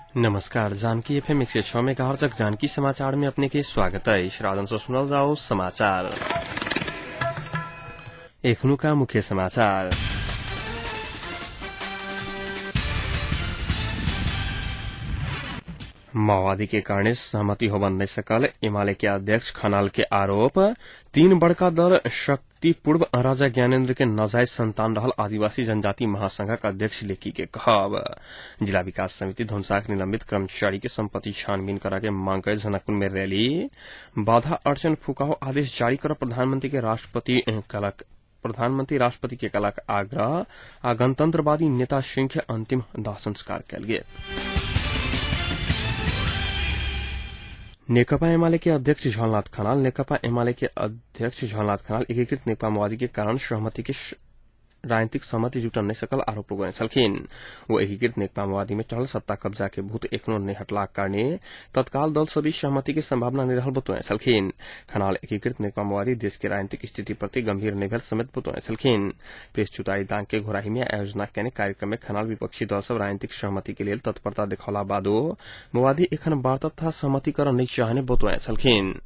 नमस्कार, जानकी एफएम 106 मेगाहर्जक जानकी समाचार में अपने के स्वागत अछि। राजन से सुनल जाओ समाचार। एखनुका मुख्य समाचार। माओवादी के कारणे सहमति होबन नहि सकल एमाले के अध्यक्ष खनाल के आरोप। तीन बड़का दल शक्ति पूर्व राजा ज्ञानेन्द्र के नाजायज संतान रहल आदिवासी जनजाति महासंघक अध्यक्ष लेखी के कहब। जिला विकास समिति धनुषाक निलंबित कर्मचारी के संपत्ति छानबीन करा के मांग करे जनकपुर में रैली। बाधा अड़चन फुकाहो आदेश जारी कर प्रधानमंत्री के राष्ट्रपति कलक प्रधानमंत्री राष्ट्रपति के कलक आग्रह आ गणतंत्रवादी नेता सिंह के अंतिम दाह संस्कार कयल गेल। नेकपा एमाले के अध्यक्ष झलनाथ खनाल नेकपा एमाले के अध्यक्ष झलनाथ खनाल एकीकृत नेकपा माओवादी के कारण सहमति के राजनीतिक सहमति जुटन नहि सकल आरोप लगौने छलखिन। ओ एकीकृत नेकपा माओवादी में चढ़ल सत्ता कब्जा के भूत एखनो नहि हटलाक कारणे तत्काल दल सबीच सहमति के संभावना नहि रहल बतौने छलखिन। खनाल एकीकृत नेकपा माओवादी देश के राजनीतिक स्थिति प्रति गंभीर नहि भेल समेत बतौने छलखिन। प्रेस चुतारी दांग के घोराही में आयोजना केने कार्यक्रम में खनाल विपक्षी दल सब राजनीतिक सहमति के लेल तत्परता देखौला बादो माओवादी एखन वार्ता तथा सहमति करऽ नहि चाहने बतौने छलखिन।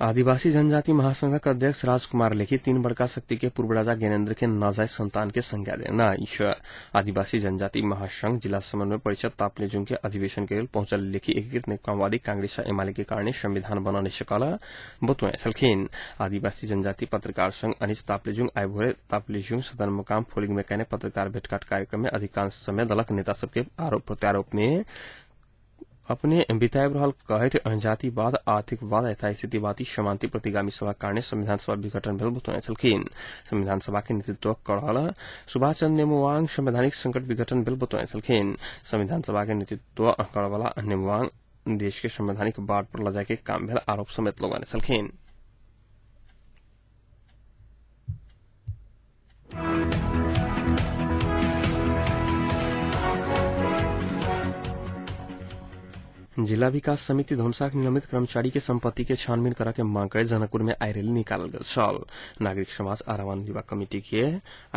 आदिवासी जनजाति महासंघक अध्यक्ष राजकुमार लेखी तीन बड़का शक्ति के पूर्व राजा ज्ञानेन्द्र के नाजायज संतान के संज्ञा देना अछि। आदिवासी जनजाति महासंघ जिला समन्वय परिषद ताप्लेजुङ के अधिवेशन के लेल पहुंचल लेखी एकीकृत नेकपा कांग्रेस आ एमाले के कारणे संविधान बन नहि सकल बतौने छलखिन। आदिवासी जनजाति पत्रकार संघ अनिस ताप्लेजुङ आइ भोरे ताप्लेजुङ सदरमुकाम फोलिङ में कयने पत्रकार भेटघाट कार्यक्रम में अधिकांश समय दलक नेता सबके आरोप प्रत्यारोप में अपने बिताएब रहल कहैत जातिवाद, आर्थिकवाद, यथास्थितिवादी समान्ती प्रतिगामी सभा कारणे संविधान सभा विघटन भेल बतौने छलखिन। संविधान सभा के नेतृत्व करल सुभाष चन्द्र नेमुवाङ संवैधानिक संकट विघटन भेल बतौने छलखिन। संविधान सभा के नेतृत्व करवाला नेमुवाङ देश के संवैधानिक बाट पर लजाय के काम भेल आरोप समेत लगौने छलखिन। जिला विकास समिति धनुषाक निलंबित कर्मचारी के संपत्ति के छानबीन करा के मांग करे जनकपुर में आइ रैली निकालल गेल छल। नागरिक समाज आरावान युवा कमिटी के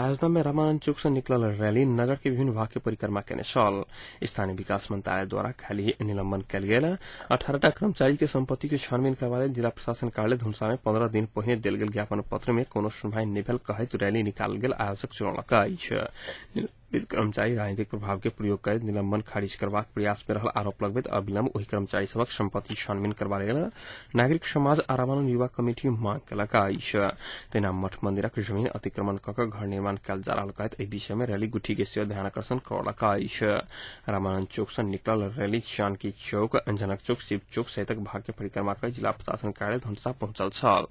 आयोजना में रामानंद चौक से निकलल रैली नगर के विभिन्न भाग के परिक्रमा केने छल। स्थानीय विकास मंत्रालय द्वारा खाली निलंबन कयल गेल 18टा कर्मचारी के संपत्ति के छानबीन करबा लेल जिला प्रशासन कार्यालय धनुषा में 15 दिन पहिने देल गेल ज्ञापन पत्र में कोनो सुनवाई नहि भेल कहैत रैली निकालल गेल आयोजक जनौलक अछि। कर्मचारी राजनीतिक प्रभाव के प्रयोग करैत निलंबन खारिज करबाक प्रयास में रहल आरोप लगबैत अविलंब ओहि कर्मचारी सभक संपत्ति छानबीन करबा लेल नागरिक समाज आरावानंद युवा कमिटी मांग केलक अछि। तहिना मठ मंदिरक जमीन अतिक्रमण क कऽ घर निर्माण कयल जा रहल कहैत एहि विषय में रैली गुठी के सेहो ध्यानाकर्षण करौलक अछि। रामानंद चौक सँ निकलल रैली जानकी चौक, जनक चौक, शिव चौक सहितक भाग के परिक्रमा कऽ जिला प्रशासन कार्यालय धनुषा पहुंचल छल।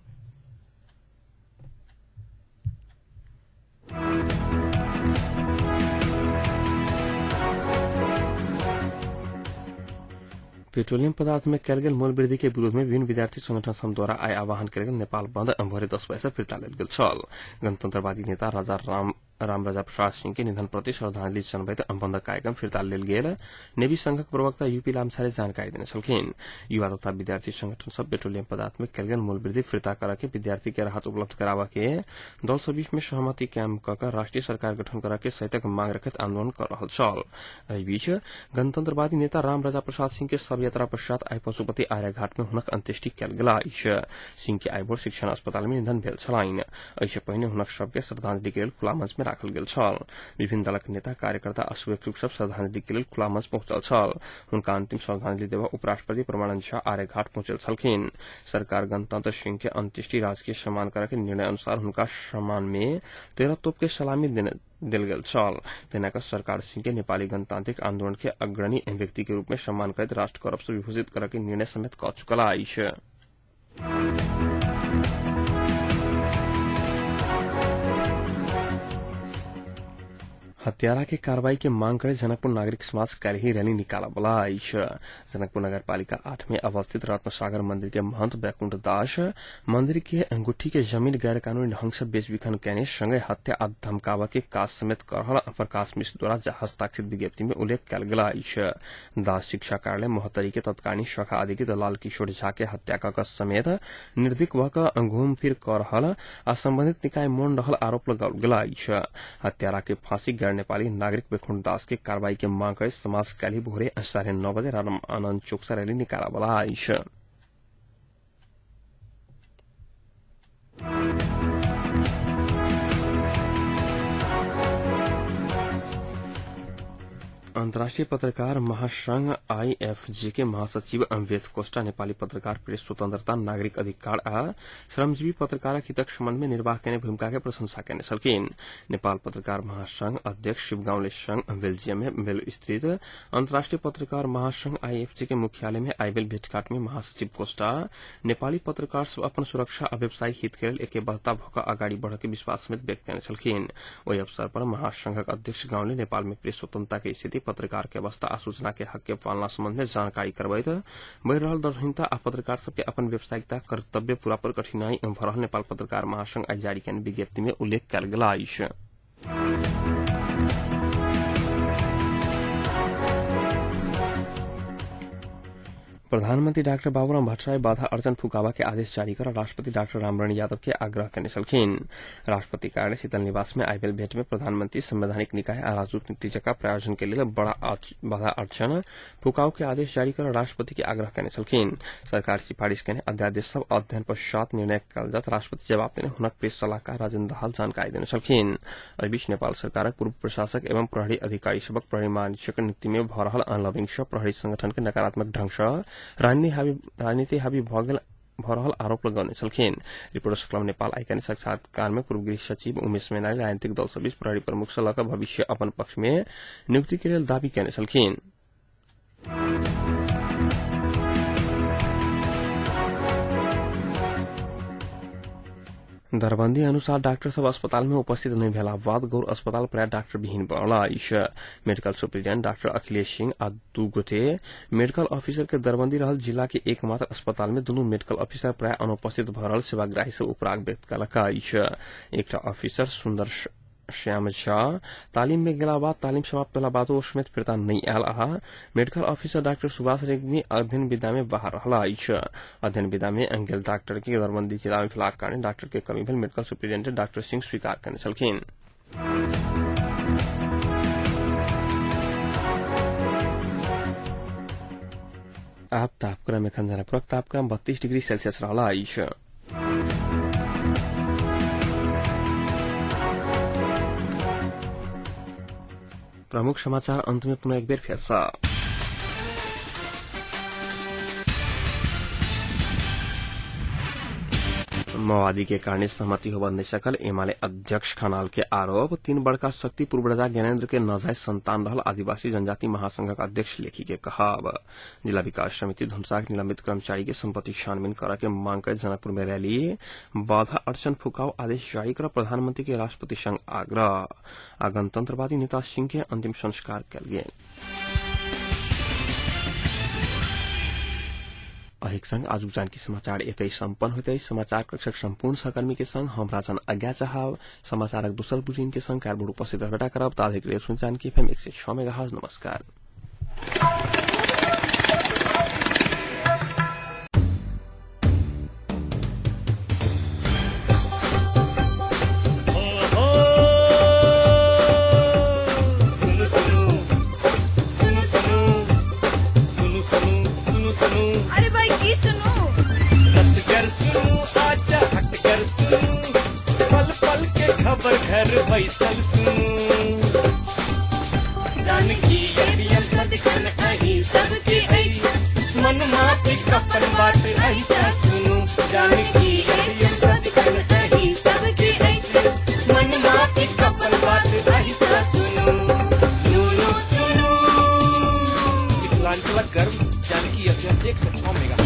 पेट्रोलियम पदार्थ में कयल गेल मूल्य वृद्धि के विरोध में विभिन्न विद्यार्थी संगठन सब द्वारा आइ आह्वान कयल गेल नेपाल बंद भोरे 10 बजे से फिर्ता लेल गेल छल। गणतंत्रवादी नेता राजा रामराजा प्रसाद सिंह के निधन प्रति श्रद्धांजलि जनबैत बंद कार्यक्रम फिर्ता लेल गेल नेवी संघक प्रवक्ता यूपी लामछाले जानकारी देने छलखिन। युवा तथा विद्यार्थी संगठन सब पेट्रोलियम पदार्थ में कयल गेल मूल्य वृद्धि फिर्ता करऽ के, विद्यार्थी के राहत उपलब्ध कराबऽ के, दल सब बीच में सहमति कायम क कऽ राष्ट्रीय सरकार गठन करऽ के सहितक मांग रखैत आंदोलन कर रहल छल। एहि बीच गणतंत्रवादी नेता रामराजा प्रसाद सिंह के शव यात्रा पश्चात आइ पशुपति आर्यघाट में हुनक अंत्येष्टि कयल गेल अछि। सिंह के आइ भोर शिक्षण अस्पताल में निधन भेल छलनि। एहिसँ पहिने हुनक शव के श्रद्धांजलि के लेल खुला मंच में राखल गेल छल। विभिन्न दलक नेता, कार्यकर्ता आ शुभेच्छुक सब श्रद्धांजलि के लेल खुला मंच पहुंचल छल। हुनका अंतिम श्रद्धांजलि देबऽ उपराष्ट्रपति परमानंद झा आर्यघाट पहुंचल छलखिन। सरकार गणतंत्र सिंह के अंत्येष्टि राजकीय सम्मान करऽ के निर्णय अनुसार हुनका सम्मान में 13 तोप के सलामी देल गेल छल। तहिना कऽ सरकार सिंह के नेपाली गणतांत्रिक आंदोलन के अग्रणी व्यक्ति के रूप में सम्मान करैत राष्ट्र गौरव से विभूषित करऽ के निर्णय समेत कऽ चुकल अछि। हत्यारा के कार्रवाई के मांग करे जनकपुर नागरिक समाज काल्हि रैली निकालबला अछि। जनकपुर नगरपालिका 8 में अवस्थित रत्नसागर मंदिर के महंत बैकुंठ दास मंदिर के अंगूठी के जमीन गैरकानूनी ढंग से बेचबिखन केने संगे हत्या आ धमकावा के काज समेत कर रहल प्रकाश मिश्र द्वारा हस्ताक्षरित विज्ञप्ति में उल्लेख कयल गेल अछि। दास शिक्षा कार्यालय महोत्तरी के तत्कालीन शाखा अधिकृत लाल किशोर झा के हत्या क समेत निर्दिक भ क घूमफिर कर रहल आ संबंधित निकाय मौन रहल आरोप लगाओल गेल अछि। हत्यारा के फांसी गैर नेपाली नागरिक बैकुंठ दास के कार्रवाई के मांग करे समाज काल्हि भोरे 9:30 बजे राम आनंद चौक से रैली निकालबला अछि। अंतर्राष्ट्रीय पत्रकार महासंघ आईएफजे के महासचिव अम्बेद कोष्टा नेपाली पत्रकार प्रेस स्वतंत्रता, नागरिक अधिकार आ श्रमजीवी पत्रकारक हितक सम्बन्ध में निर्वाह केने भूमिका के प्रशंसा केने छलखिन। नेपाल पत्रकार महासंघ अध्यक्ष शिव गाउँले संघ बेल्जियम में बेल स्थित अंतर्राष्ट्रीय पत्रकार महासंघ आईएफजे के मुख्यालय में आइबेल भेटघाट में महासचिव कोष्टा नेपाली पत्रकार सब अपन सुरक्षा आ व्यावसायिक हित के लेल एकबद्धता भ क अगाडि बढ़ के विश्वास समेत व्यक्त केने छलखिन। ओहि अवसर पर महासंघक अध्यक्ष गाउँले नेपाल में प्रेस स्वतंत्रता के स्थिति, पत्रकार के अवस्था आ सूचना के हक के पालना संबंध में जानकारी करबैत बढ़ि रहल दरहीनता आ पत्रकार सबके अपन व्यावसायिकता कर्तव्य पूरा पर कठिनाई भ रहल नेपाल पत्रकार महासंघ आइ जारी केने विज्ञप्ति में उल्लेख कयल गेल अछि। प्रधानमंत्री डाक्टर बाबूराम भट्टराई बाधा अर्चन फुकावा के आदेश जारी कर राष्ट्रपति डाक्टर रामरण यादव के आग्रह केने छलखिन। राष्ट्रपति कार्यालय शीतल निवास में आइबेल भेंट में प्रधानमंत्री संवैधानिक निकाय आ राजनीतिक जका प्रायोजन के लेल बड़ा बाधा अर्चन फुकाव के आदेश जारी कर राष्ट्रपति के आग्रह केने छलखिन। सरकार सिफारिश केने अध्यादेश सब अध्ययन पश्चात निर्णय कयल जात राष्ट्रपति जवाब देने हुनक प्रेस सलाहकार राजेन्द्र दाहाल जानकारी देने छलखिन। एहि बीच नेपाल सरकारक पूर्व प्रशासक एवं प्रहरी अधिकारी सबक प्रहरी महानिरीक्षक नियुक्ति में भ रहल अनलविंग सँ प्रहरी संगठन के नकारात्मक ढंग सँ राजनीति हावी भ रहल आरोप लगौने छलखिन। रिपोर्टर्स क्लब नेपाल आइ केने साक्षात्कार में पूर्व गृह सचिव उमेश मैनाली राजनीतिक दल सबीच प्रहरी प्रमुख सँ लऽ कऽ भविष्य अपन पक्ष में नियुक्ति के लेल दावी केने छलखिन। दरबंदी अनुसार डाक्टर सब अस्पताल में उपस्थित नहीं भेला बाद गौर अस्पताल प्राय डाक्टर विहीन बनल अछि। Medical superintendent doctor Akhilesh Singh आ 2 गोटे मेडिकल ऑफिसर के दरबंदी रहल जिला के एकमात्र अस्पताल में दुनू मेडिकल ऑफिसर प्राय अनुपस्थित भ रहल सेवाग्राही सब उपराग व्यक्त कलक अछि। एकटा ऑफिसर सुन्दर श्याम झा तालीम में गेला बाद तालीम समाप्त भेला बादो समेत फिर्ता नहीं आयल आ medical officer doctor Subhash Regmi अध्ययन विदा में बाहर रहल अछि। अध्ययन विदा में अंगेल डॉक्टर के दरबंदी जिला में भेलाक कारण डॉक्टर के कमी भेल मेडिकल सुप्रिंटेंडेंट डॉक्टर सिंह स्वीकार केने छलखिन। आब तापक्रम एखन जनकपुरक तापक्रम 32 डिग्री सेल्सियस रहल अछि। प्रमुख समाचार अंत में पुनः एक बेर फेर सँ। माओवादी के कारण सहमति होबय नहि सकल एमाले अध्यक्ष खनाल के आरोप। 3 बड़का शक्ति पूर्व राजा ज्ञानेन्द्र के नाजायज संतान रहल आदिवासी जनजाति महासंघक अध्यक्ष लेखी के कहब। जिला विकास समिति धनुषाक निलंबित कर्मचारी के संपत्ति छानबीन करय के मांग कर जनकपुर में रैली। बाधा अड़चन फुकाव आदेश जारी कर प्रधानमंत्री के राष्ट्रपति संघ आग्रह। आ गणतंत्रवादी नेता सिंह के अंतिम संस्कार कयल गेल। अहिक संग आजुक जानकी समाचार एतै सम्पन्न होइत अछि। समाचार कक्षक सम्पूर्ण सहकर्मी के संग हम राजन आज्ञा चाहब। समाचारक दोसर बुलेटिन के संग काल्हि भोर उपस्थित रहबे करब। ताधरि लेल सुन जानकी एफएम 106 मेगाहर्ट्ज। नमस्कार। मिथिलांचलक गर्व जानकी एफएम 106 मेगा।